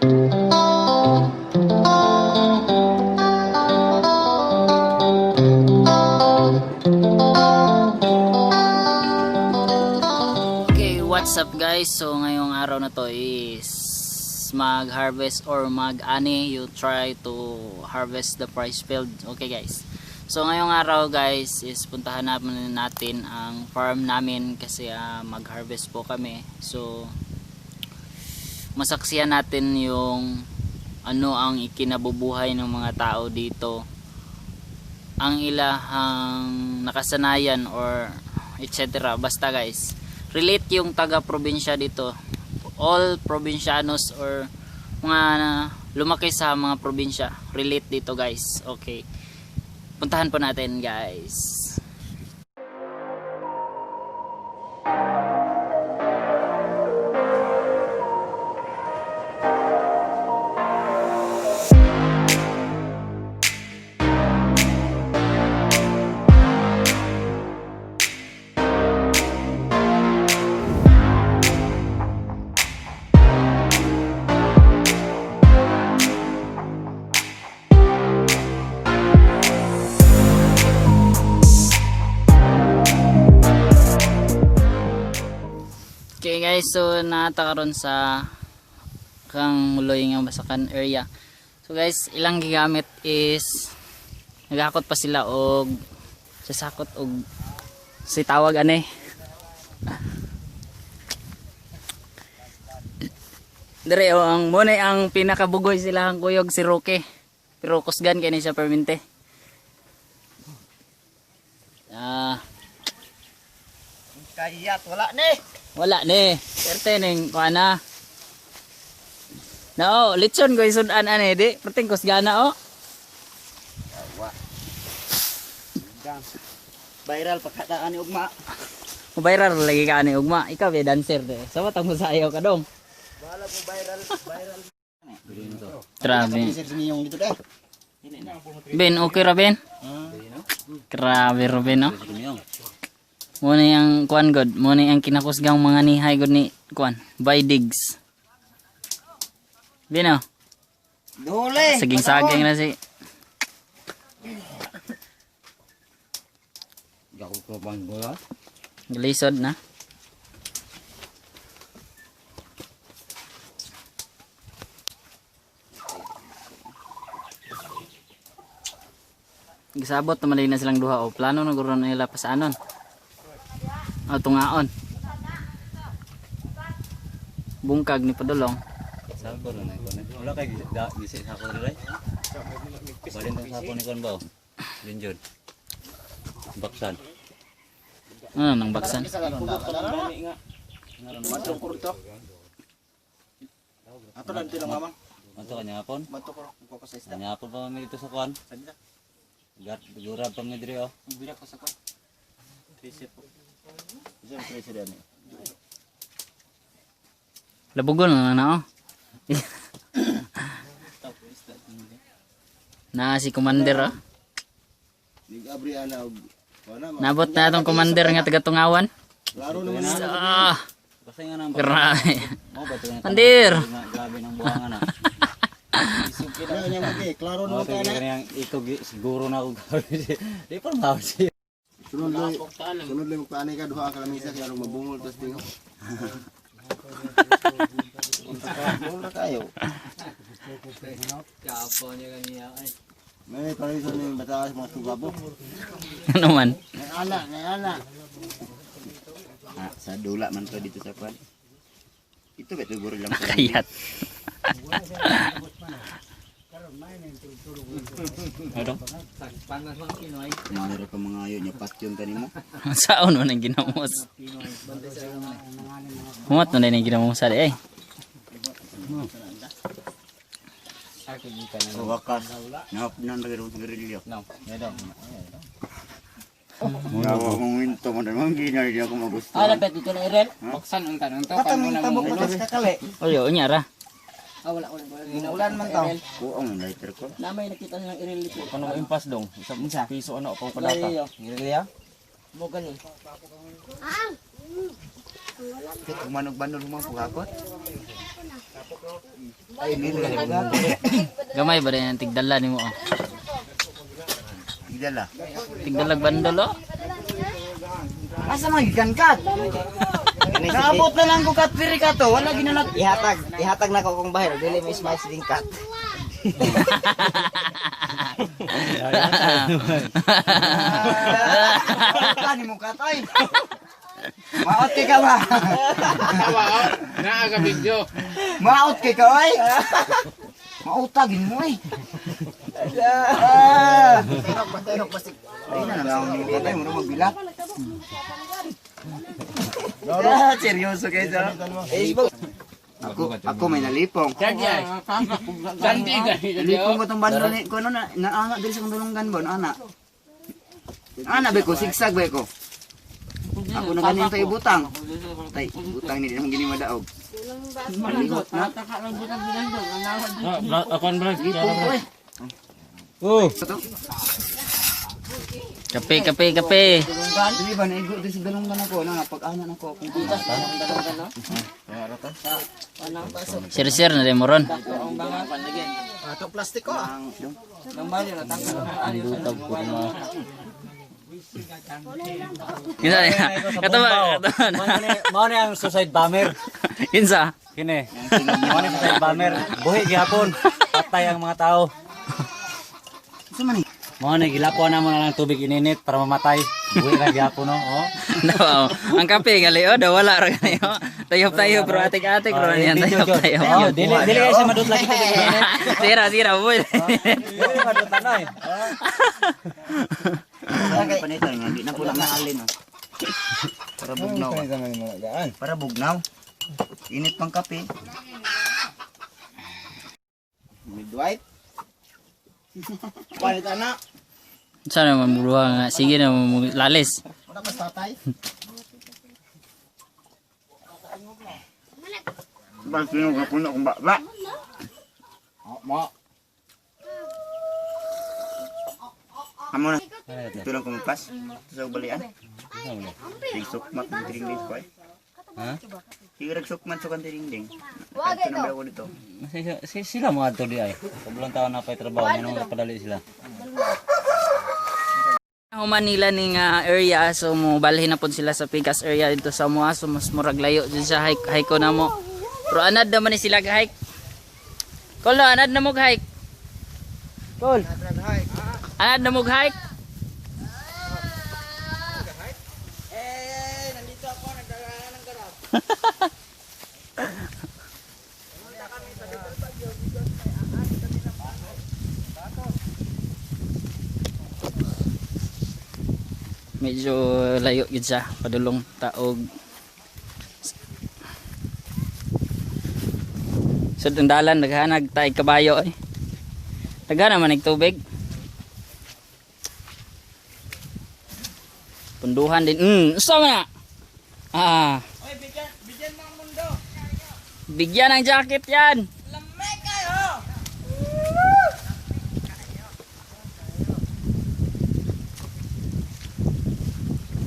Okay, what's up, guys? So ngayong araw na to is mag-harvest or mag-ani. You try to harvest the rice field. Okay, guys. So ngayong araw, guys, is puntahan naman natin ang farm namin kasi mag-harvest po kami. So masaksihan natin yung ano ang ikinabubuhay ng mga tao dito, ang ilahang nakasanayan or etc. Basta, guys, relate yung taga probinsya dito. All probinsyanos or mga lumaki sa mga probinsya, relate dito, guys. Okay. Puntahan po natin, guys. Okay, guys, so naata karon sa kang muloy nga Basakan area. So guys, ilang gigamit is nagakot pa sila og sasakot og si tawag ane. Dire oh, ang muna ang pinakabugoy sila ang kuyog si Roque. Pero kusgan kay ni siya permente. Ah, Kayat, wala ni. Wala ni. Perte ning kuan na. Nao, litson ko isudan ane di. Perting kusgana oh. Viral pagkataan ni Ugma. Viral lagi ka ani ugma. Ikaw be dancer de. Sa watang mo sayaw ka dong. Bahala mo viral, viral. Grabe. Sir Simiyong dito deh. Ben, okay ra, Ben? Grabe ra, Ben, no? Muna yung kuan god, muna yung kinakusgang mga nihay god ni kuan, by digs. Ben, oh. Dole. Saging saging na si. Galisod na. Gisabot naman din na silang duha o plano na guro nila pasaanon. O tungaon. Bungkag ni Padulong. Sako na ko na. Wala kay gisi sako diri. Balin tong sako ni kon ba? Junjun. Baksan. Ano nang baksan? Ato lang dito lang mama. Ato kanya hapon. Mato ko ko ko sa isda. Kanya hapon pa mi dito sa kuan. Sa dito. Gat gurab pa mi diri oh. Magbira ko sa ko. Tracer po. Isa ang tracer yan eh. Labugon na na oh. Na si Commander oh. Nag-abri ana og wala ma. Nabot na atong commander nga taga Tungawan. Klaro naman na. Ah, Basta nga nang grabe. Mo ba to nga? Commander. Grabe nang buhangan na. Klaro niya magi, klaro Mo naman to ka na. kanang ito siguro na ako grabe. Di pa ma si. Sunod loy. Sunod loy magpaanay ka duha ka lamisa kay aron mabungol tas tingo. Bungol na kayo. May paraiso ni bataas mga tugabo. Ano man? May ana, may ana. Ah, sa dula man to dito sa kwan. Ito ba ito lang sa Kayat. Ano? Meron pa mga ayo niya pastion kanimo. Saon man ang ginamos? Humat man din ang ginamos sa eh. Sa wakas, nahapnan ra gid gerilya. No. Meron. Muna ko kung into man man ginay di ako magusto. Ah, dapat dito na irel. Buksan unta nunto kan mo na Tabok patas kakali. Oyo, unya ra. Ah, wala wala. Wala. Ginaulan man taw. Ko ang lighter ko. Na may nakita nilang irel dito. Kano impas dong? Isa piso ano pang Wala iyo. Gerilya. Mo gani. Kit humanog bandol humang pugakot. Ay, Gamay ba rin ang tigdala nimo oh. Igdala. Tigdalag bandol oh. Asa man gikan kat? Naabot na lang ko kat piri ka to. Wala ginanat. Ihatag, ihatag na ko kung bahir dili may smiles ding kat. Kani mo kat ay. Maot kay ka ba? Naa ka video. Maot kay ka ay. Mautagin mo ay. Ah. Ay na lang ako kat ay mura magbilak. Ah, seryoso kayo sa. Ako ako may nalipong. Sandi gani. Nalipong ko tong bandol ni ko ano na naana diri sa kandulonggan ba naana. Ana ba ko sigsag ba ko. Ako na ganin tayo butang. Tay butang ni di naman gini madaog. Malihot na. Akon bro. Lipong ko eh. Oh, Ito. Kape, kape, kape. Dili ba naigo diri sa dalunggan ako ano na pag-ana nako akong butas. Share-share na rin mo ron. Ato plastic ko. Kinsa niya? Katawa, katawa na. Mao ni ang suicide bomber. Kinsa? Kini. Mao ni suicide bomber. Buhi gihapon. Patay ang mga tao. Sa man ni? Mao ni gilapuan na mo na lang tubig ininit para mamatay. Buhi ra gihapon no. Oh. Daw, ang kape gali oh, daw wala ra gani oh. Tayop-tayop bro, atik-atik bro niyan, tayop-tayop. Oh, dili dili kayo siya madutla kita tubig ininit. Sira, sira, boy. Dili madutla na eh. Ang panitan nga di na pula maalin oh. Para bugnaw. Para bugnaw. Init pang kape. Midwife. Palit ana. Sana man buruha nga, sige na mo lalis. Wala mas tatay. Basta yung kapuno kung ba. Mo. Amo na. Ito lang kumupas. Sa balian. Sig sukmat ng tiringding ko eh. Ha? Sige rag sukmat sa kan tiringding. Ito na ba ako dito? Sila mo adto di ay. Kabulang taon na pa'y trabaho, minong napadali sila. Human nila ning area so mo balhin na pod sila sa Pigas area dito sa Moa so mas murag layo dyan sa hike hike ko na mo. Pero anad naman ni sila ga hike. Kol no, anad na mo hike. Kol. Anad na mo hike. Eh, nandito ako nagdala ng garap. Medyo layo yun siya padulong taog. So tundalan naghanag tay kabayo eh. Daghan naman ig tubig. Punduhan din. Usa man na. Ah. Oy, bigyan bigyan ng mundo. Bigyan ng jacket yan. Lamay kayo.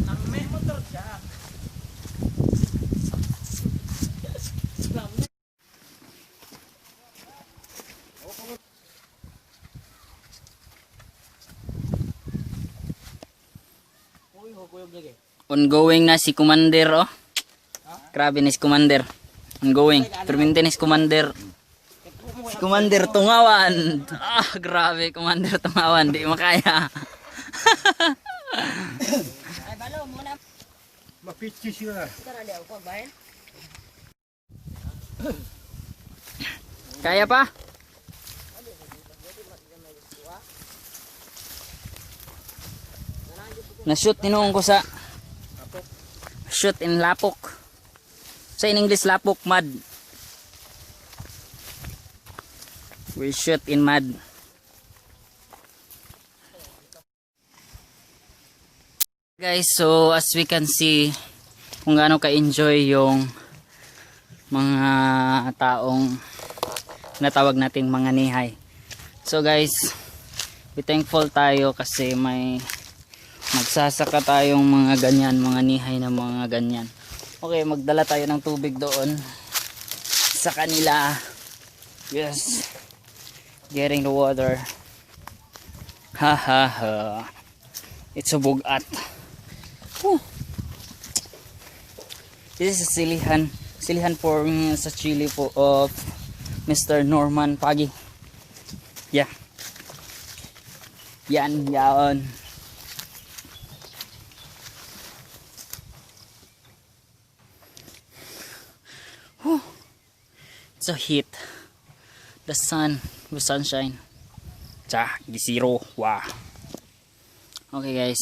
Lamay motor siya. Ongoing na si Commander oh. Grabe ni si Commander. Ongoing. Perminti ni si Commander. Si Commander Tungawan. Ah, grabe Commander Tungawan, di makaya. Kaya pa? Na-shoot tinuong ko sa shoot in lapok. Sa in English lapok mud. We shoot in mud. Guys, so as we can see kung gaano ka-enjoy yung mga taong natawag nating mga nihay. So guys, be thankful tayo kasi may magsasaka tayong mga ganyan, mga nihay na mga ganyan. Okay, magdala tayo ng tubig doon sa kanila. Yes. Getting the water. Ha ha ha. It's a bugat. Whew. This is a silihan. Silihan for sa chili po of Mr. Norman Pagi. Yeah. Yan, yan. Whew. It's a heat. The sun, the sunshine. Tsa, gisiro. Wow. Okay guys.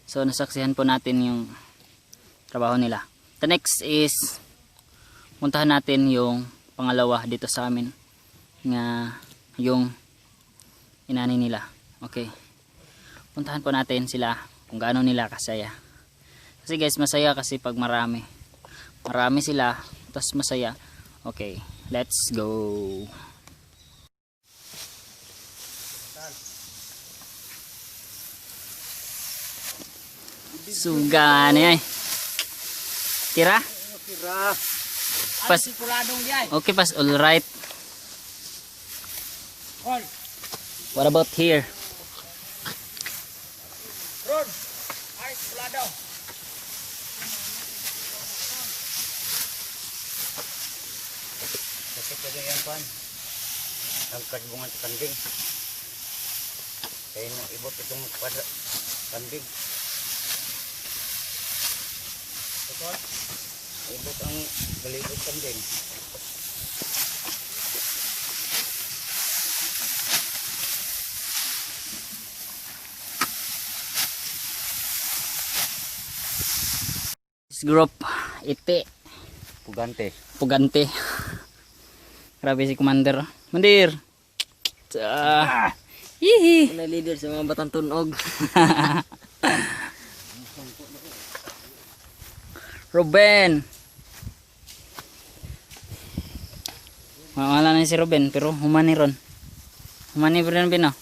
So nasaksihan po natin yung trabaho nila. The next is puntahan natin yung pangalawa dito sa amin nga yung inani nila. Okay. Puntahan po natin sila kung gaano nila kasaya. Kasi guys, masaya kasi pag marami. Marami sila, tapos masaya. Okay, let's go. Suga na eh. Tira? Pas, okay, pas all right. What about here? Sakit ka din yan, Pan. Ang kasbungan sa kanding. Kaya nang ibot itong pasa kanding. Ibot ang galibot kanding. This group, iti, Pugante. pugante. Grabe si Commander. Commander! Ah. Hihi! Na leader sa mga batang tunog. Ruben! Wala na si Ruben, pero humani ron. Humani pa rin, Ben, oh.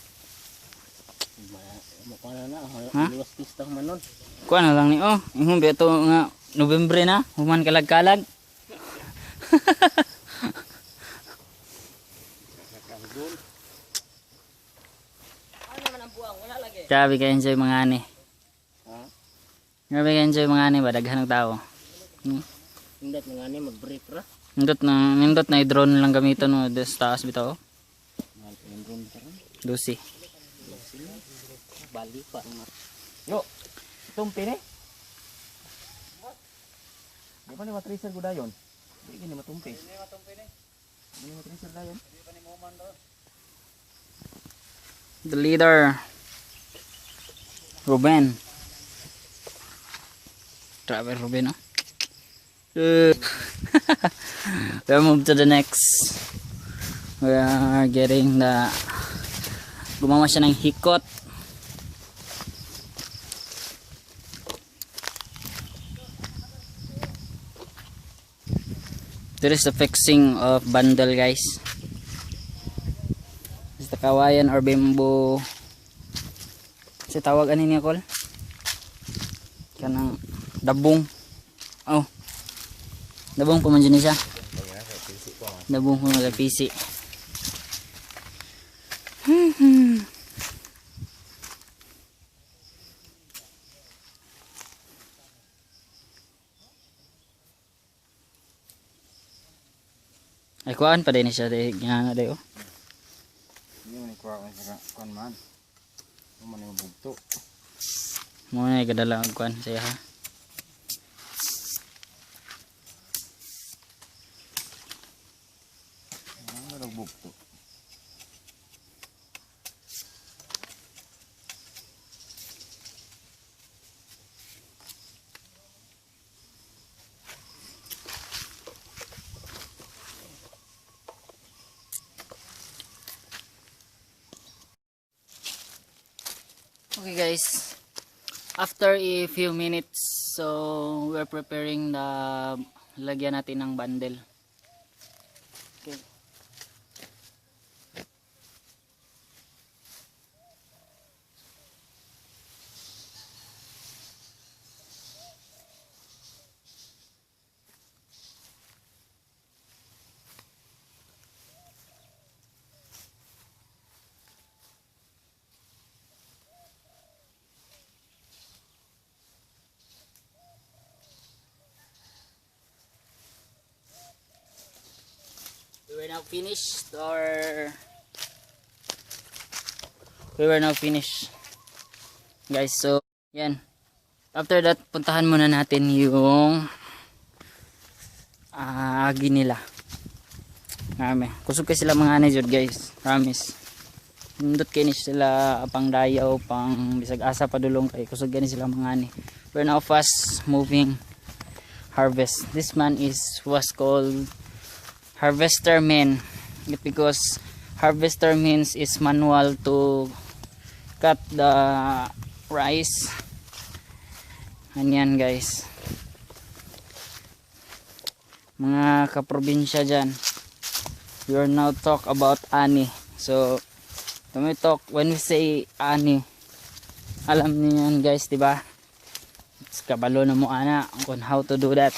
Mukha na na. Ha? Luwas pista man nun. Kuha na lang ni, oh. Ihong beto nga, Nobyembre na, human kalag-kalag. Grabe ka enjoy mga ani. Grabe ka enjoy mga ani ba, daghan ng tao. Hindi at nga ni mag-break ra. Nindot na i-drone lang gamiton mo des taas bitaw. Dusi. Bali pa. Yo, tumpi ni. Di pa ni matracer ko dayon. Di gini matumpi. Di matumpi ni. Di matracer dayon. The leader Ruben. Grabe Ruben, oh. We move to the next. We are getting the gumawa siya ng hikot. There is the fixing of bundle, guys. Basta kawayan or bamboo. Kasi tawag ani niya kol? Kanang dabong. Oh. Dabong pa man dyan siya. Dabong pa man PC. Ay kuan pa din siya di ginana di oh. Hindi man ikuha ko sa kuan man. Mo man yung bugto. Mo na gadala og kuan siya ha. Ano bugto? Okay guys, after a few minutes, so we're preparing the lagyan natin ng bundle. Okay. We're now finished or we were now finished, guys. So, yan. After that, puntahan muna natin yung agi nila. Marami. Kusog kay sila mga anay jud, guys. Promise. Nindot kay ni sila pang dayaw, pang bisag asa padulong kay kusog gani sila mga ani. We're now fast moving harvest. This man is was called harvester man. It because harvester means is manual to cut the rice. Anyan, guys. Mga kaprobinsya dyan. We are now talk about ani. So, when we talk, when we say ani, alam niyo yan, guys, di ba? It's kabalo na mo ana kung how to do that.